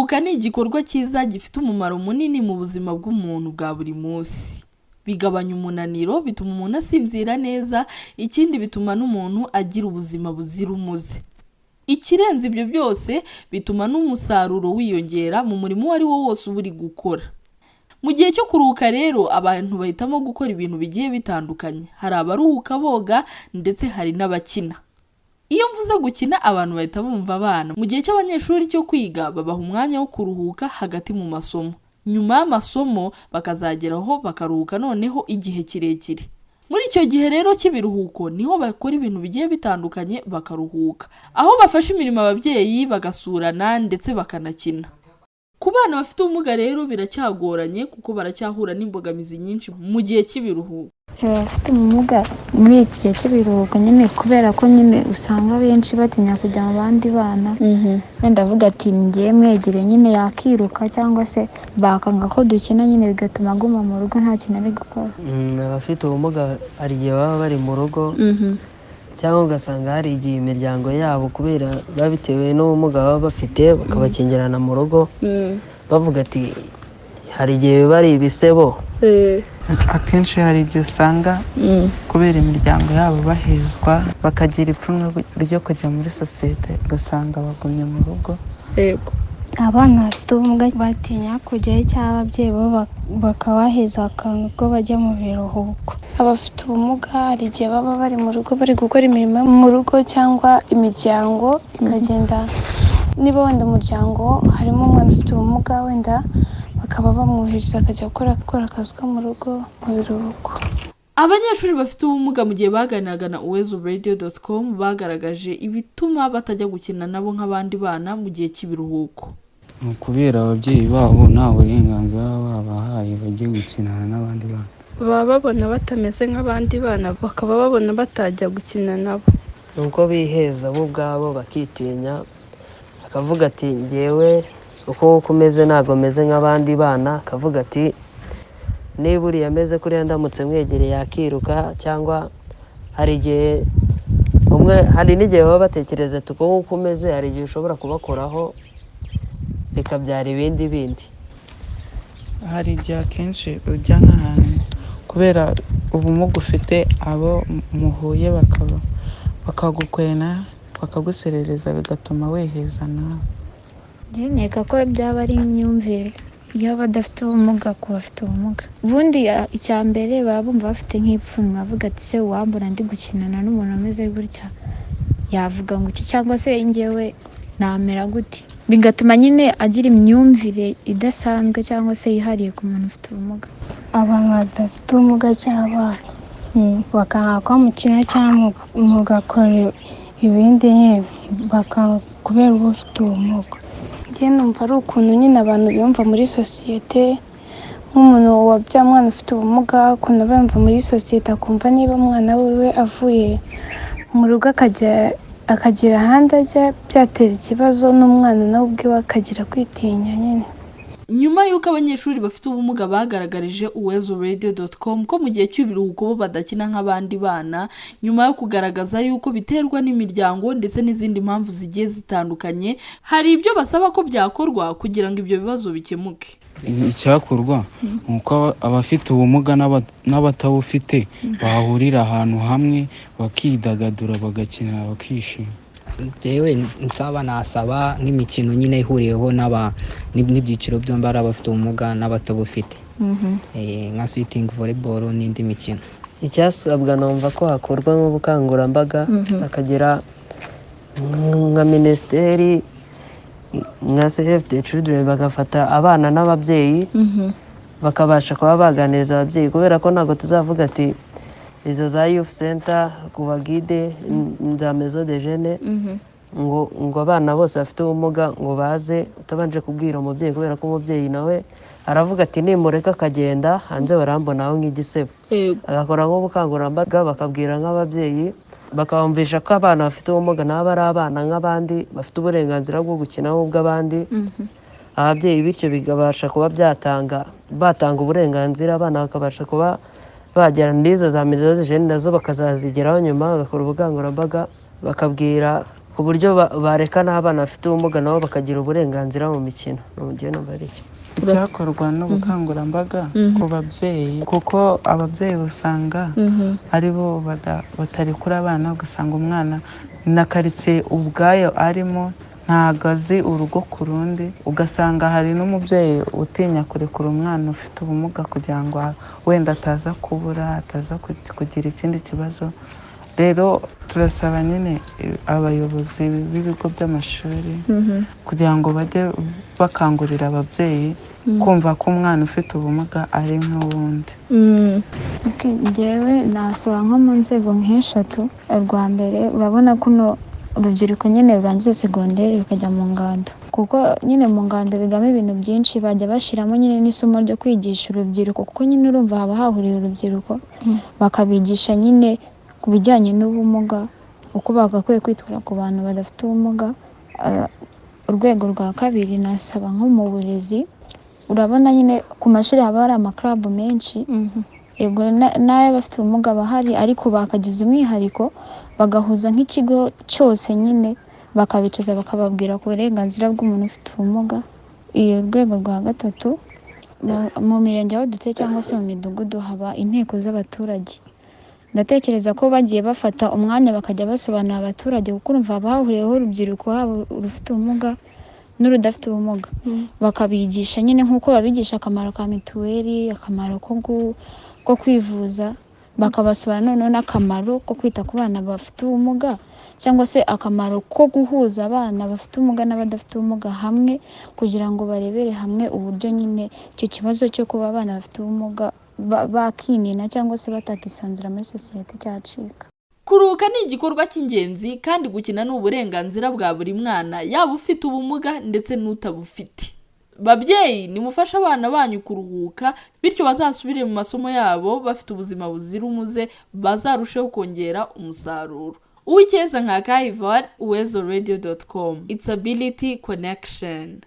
Kuruhuka ni igikorwa cyiza gifite umumaro munini mu buzima bw'umuntu bwa buri munsi. Bigabanya umunaniro, bituma umuntu asinzira neza, ikindi bituma n'umuntu agira ubuzima buzira umuze. Ikirenze ibyo byose, bituma n'umusaruro wiyongera mu murimo uwo ari wo wose uba uri gukora. Mu gihe cyo kuruhuka rero, abantu bahitamo gukora ibintu bigiye bitandukanye. Hari abaruhuka boga ndetse hari n'abakina. Iyo mvuze gukina, abantu bahita bumva abana. Mu gihe cy'abanyeshuri cyo kwiga, babaha umwanya wo kuruhuka hagati mu masomo. Nyuma y'amasomo bakazageraho bakaruhuka noneho igihe kirekire. Muri icyo gihe rero cy'ibiruhuko niho bakora ibintu bigiye bitandukanye, bakaruhuka, aho bafasha imirimo ababyeyi, bagasurana ndetse bakanakina. Ku bana bafite ubumuga rero biracyagoranye, kuko baracyahura n'imbogamizi nyinshi mu gihe cy'ibiruhuko. Abafite ubumuga muri iki gihe cy'ibiruhuko nyine, kubera ko nyine usanga benshi batinya kujya mu bandi bana, wenda avuga ati ngiye mwegereye nyine yakiruka, cyangwa se bakanga ko dukina nyine, bigatuma aguma mu rugo nta kintu ari gukora. Abafite ubumuga hari igihe baba bari mu rugo, cyangwa ugasanga hari igihe imiryango yabo, kubera biba bitewe n'ubumuga baba bafite, bakabakingirana mu rugo, bavuga ati hari igihe biba ari ibisebo. Akenshi hari igihe usanga kubera imiryango yabo bahezwa, bakagira ipfunwe ryo kujya muri sosiyete, ugasanga bagumye mu rugo. Abana bafite ubumuga batinya kujyayo, cyangwa ababyeyi bo bakabaheza, bakanga ko bajya mu biruhuko. Abafite ubumuga hari igihe baba bari mu rugo bari gukora imirimo yo mu rugo, cyangwa imiryango ikagenda, niba wenda umuryango harimo umwana ufite ubumuga, wenda bakaba bamwohereza akajya gukora akazi ko mu rugo mu biruhuko. Abanyeshuri bafite ubumuga, mu gihe baganiraga na uwezoradio.com, bagaragaje ibituma batajya gukina nabo nk'abandi bana mu gihe cy'ibiruhuko. Ni ukubera ababyeyi babo nta burenganzira baba babahaye bajye gukinana n'abandi bana. Baba babona batameze nk'abandi bana, bakaba babona batajya gukina nabo. Ni uko biheza bo ubwabo, bakitinya, bakavuga ati ngewe uko nguko umeze ntabwo meze nk'abandi bana. Akavuga ati niba uriya ameze kuriya, ndamutse mwegereye yakiruka. Cyangwa hari igihe umwe, hari n'igihe baba batekereza ati uko nguko umeze, hari igihe ushobora kubakoraho bikabyara ibindi bindi. Hari igihe akenshi ujya nk'ahantu, kubera ubumuga ufite, abo muhuye bakaba bakagukwena, bakaguserereza, bigatuma wiheza nawe. Njyewe nkeka ko byaba ari imyumvire y'abadafite ubumuga ku bafite ubumuga. Ubundi icya mbere baba bumva bafite nk'ipfunwe, bavuga ati se uwambona ndi gukinana n'umuntu umeze gutya yavuga ngo iki, cyangwa se njyewe namera gute? Bigatuma nyine agira imyumvire idasanzwe cyangwa se yihariye ku muntu ufite ubumuga. Abantu badafite ubumuga cyangwa abana bakanga ko mukina cyangwa mugakora ibindi nyine, bakanga kubera uba ufite ubumuga. Njye numva ari ukuntu nyine abantu biyumva muri sosiyete, nk'umuntu wabyaye umwana ufite ubumuga, ukuntu aba yumva muri sosiyete, akumva niba umwana wiwe avuye mu rugo akajya akagira ahandi ajya byatera ikibazo, n'umwana nawe ubwiwe akagira kwitinya nyine. Nyuma y'uko abanyeshuri bafite ubumuga bagaragarije uwezoradio.com ko mu gihe cy'ibiruhuko bo badakina nk'abandi bana, nyuma yo kugaragaza yuko biterwa n'imiryango ndetse n'izindi mpamvu zigiye zitandukanye, hari ibyo basaba ko byakorwa kugira ngo ibyo bibazo bikemuke. Icyakorwa ni uko abafite ubumuga n'abatabufite bahurira ahantu hamwe, bakidagadura, bagakina, bakishima. Njyewe nsaba, nasaba nk'imikino nyine ihuriweho n'ibyiciro byombi, ari abafite ubumuga n'abatabufite, nka sitting volleyball n'indi mikino. Icyasabwa, numva ko hakorwa nk'ubukangurambaga, hakagera nka minisiteri, nka Save the Children, bagafata abana n'ababyeyi, bakabasha kuba baganiriza ababyeyi, kubera ko ntabwo tuzavuga ati izo za youth center ku bagide za maison de jeunes, ngo abana bose bafite ubumuga ngo baze, utabanje kubwira umubyeyi, kubera ko umubyeyi nawe aravuga ati nimureka akagenda hanze barambonaho nk'igisebo. Agakora nk'ubukangurambaga, bakabwira nk'ababyeyi, bakabumvisha ko abana bafite ubumuga nabo ari abana nk'abandi, bafite uburenganzira bwo gukina nk'ubw'abandi. Ababyeyi bityo bikabasha kuba byatanga, batanga uburenganzira, abana bakabasha kuba bagera n'izo za maison de jeunes, nazo bakazazigeraho nyuma, bagakora ubukangurambaga, bakabwira Ku buryo bareka n'abana bafite ubumuga nabo bakagira uburenganzira mu mikino. Njyewe numva ari icyo. Icyakorwa n'ubukangurambaga ku babyeyi, kuko ababyeyi usanga ari bo batarekura abana, ugasanga umwana na karitsiye ubwayo arimo ntabwo azi urugo ku rundi, ugasanga hari n'umubyeyi utinya kurekura umwana ufite ubumuga kugira ngo wenda ataza kubura, ataza kugira ikindi kibazo. Rero turasaba nyine abayobozi b'ibigo by'amashuri kugira ngo bajye bakangurira ababyeyi kumva ko umwana ufite ubumuga ari nk'uwundi. Okay, njyewe nasaba nko mu nzego nk'eshatu. Urwa mbere, urabona kuno urubyiruko nyine rurangiza segonderi rukajya mu ngando, kuko nyine mu ngando bigamo ibintu byinshi, bajya bashyiramo nyine n'isomo ryo kwigisha urubyiruko, kuko nyine urumva haba hahuriye urubyiruko, bakabigisha nyine ku bijyanye n'ubumuga, uko bagakwiye kwitwara ku bantu badafite ubumuga. Urwego rwa kabiri, nasaba nko mu burezi, urabona nyine ku mashuri haba hari amakarabu menshi, yego n'ay'abafite ubumuga bahari, ariko bakagize umwihariko bagahuza nk'ikigo cyose nyine, bakabicaza bakababwira ku burenganzira bw'umuntu ufite ubumuga. Iyo rwego rwa gatatu, mu mirenge aho dutuye cyangwa se mu midugudu haba inteko z'abaturage. Ndatekereza ko bagiye bafata umwanya bakajya basobanurira abaturage, kuko urumva haba hahuriyeho urubyiruko, haba urufite ubumuga n'urudafite ubumuga, bakabigisha nyine nk'uko babigisha akamaro ka mituweli, akamaro ko kwivuza, bakabasobanurira noneho n'akamaro ko kwita ku bana bafite ubumuga, cyangwa se akamaro ko guhuza abana bafite ubumuga n'abadafite ubumuga hamwe, kugira ngo barebere hamwe uburyo nyine icyo kibazo cyo kuba abana bafite ubumuga bakinina cyangwa se batakisanzura muri sosiyete cyacika. Kuruhuka ni igikorwa cy'ingenzi, kandi gukina ni uburenganzira bwa buri mwana, yaba ufite ubumuga ndetse n'utabufite. Babyeyi, nimufashe abana banyu kuruhuka, bityo bazasubire mu masomo yabo bafite ubuzima buzira umuze, bazarusheho kongera umusaruro. Uwicyeza nka Ivan, uwezoradio.com. It's ability connection.